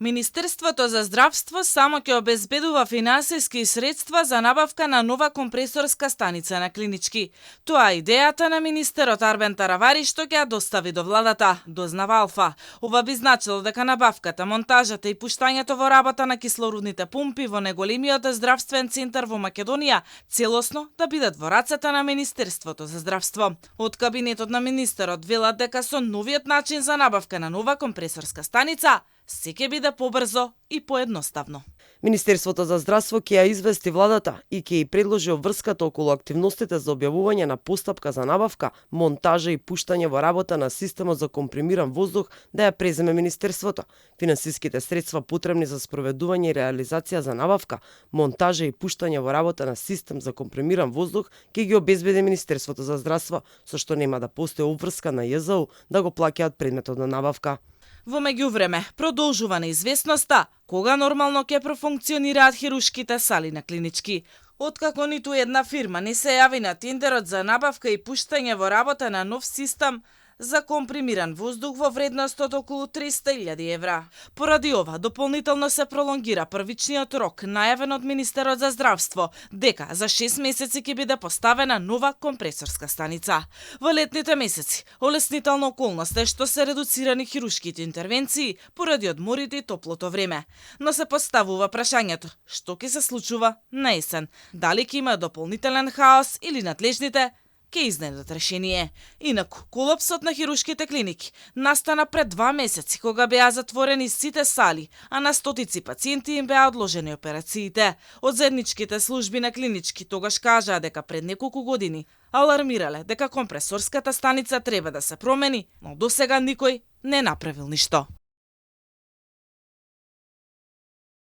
Министерството за здравство само ќе обезбедува финансиски средства за набавка на нова компресорска станица на клинички. Тоа е идејата на министерот Арбен Таравари што ќе ја достави до владата, дознава Алфа. Ова би значило дека набавката, монтажата и пуштањето во работа на кислородните помпи во најголемиот здравствен центар во Македонија целосно да бидат во рацете на Министерството за здравство. Од кабинетот на министерот велат дека со новиот начин за набавка на нова компресорска станица се ќе биде побрзо и поедноставно. Министерството за здравство ќе ја извести владата и ќе ја предложи обврската околу активностите за објавување на постапка за набавка, монтажа и пуштање во работа на системот за компримиран воздух да ја преземе Министерството. Финансиските средства потребни за спроведување и реализација за набавка, монтажа и пуштање во работа на систем за компримиран воздух ќе ги обезбеди Министерството за здравство, со што нема да постои обврска на ЈЗУ да го плаќаат предметот на набавка. Во меѓувреме, продолжува неизвестноста кога нормално ќе профункционираат хирушките сали на клинички. Откако ниту една фирма не се јави на тендерот за набавка и пуштање во работа на нов систем за компримиран воздух во вредност од околу 300.000 евра. Поради ова, дополнително се пролонгира првичниот рок најавен од Министерот за здравство, дека за 6 месеци ќе биде поставена нова компресорска станица. Во летните месеци, олеснителна околност е што се редуцирани хирушките интервенции поради одморите и топлото време. Но се поставува прашањето, што ќе се случува на есен? Дали ќе има дополнителен хаос или надлежните ќе изнедат решение. Инаку, колапсот на хирушките клиники настана пред 2 месеци кога беа затворени сите сали, а на стотици пациенти им беа одложени операциите. Од заедничките служби на клинички тогаш кажаа дека пред неколку години алармирале дека компресорската станица треба да се промени, но досега никој не направил ништо.